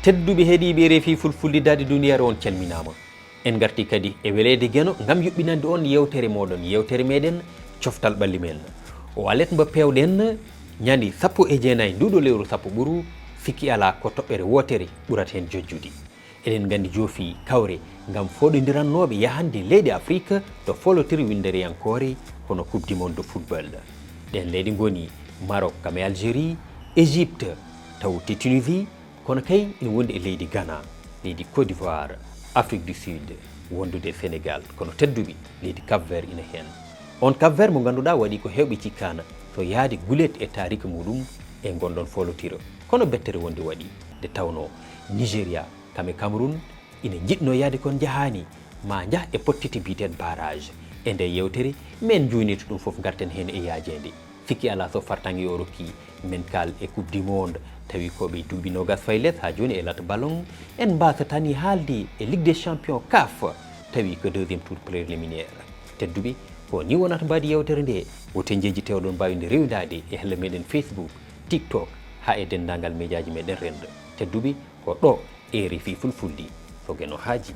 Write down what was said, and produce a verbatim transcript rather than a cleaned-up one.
Tedduɓe heɗiiɓe refi fulfulde daade duniyaaru, on calminaama. En ngarti kadi e weleede Geno ngam yuɓɓinande on yewtere mooɗon, yewtere meɗen Coftal Ɓalli Men. O alet mbo pewɗen ñande sappo e jeenayi nduɗo lewru sappo ɓuru, sikki alaa ko toɓɓere wootere ɓurata heen jojjude. Eɗen nganndi joofi kawre ngam fooɗondirannooɓe yahande leyɗe Afrik to foolotiri winndereyankoore hono Coupe du Monde de football. Ɗeen leyɗe ngoni Maroc kam e Algérie, Égypte taw te Tunisie, kono kay ina wondi e leydi Ghana, leydi Côte d'Ivoire, Afrique du Sud, wondude e Sénégal, kono tedduɓe leydi Cap Vert ina heen. On Cap Vert mo ngannduɗaa waɗi ko heewɓe cikkaana so yahde guleet e taarika muɗum e ngonɗon foolotiro. Kono bettere wonde waɗi nde tawnoo Nigéria kam e Cameroun ina njiɗnoo yahde kono njahaani, ma njah e pottite biyeteeɗo barrage. E nde yewtere, men njuynito ɗum fof, ngarten heen e yaajeende. Sikki alaa so fartaŋŋe o rokki men kaal e Coupe du Monde, tawi ko ɓe duuɓi noogas fayi les haa jooni e lata ballon, en mbaasata ni haalde e Ligue des Champions CAF, tawi ko deuxième tour préliminaire. Tedduɓe, ko ni wonata mbaadi yewtere nde, wote njeeji tewɗon mbaawi nde rewindaade e helle meɗen Facebook, TikTok, haa e denndaangal mejaaji meɗen renndo. Tedduɓe, ko ɗo e refi fulfulde, so Geno haaji.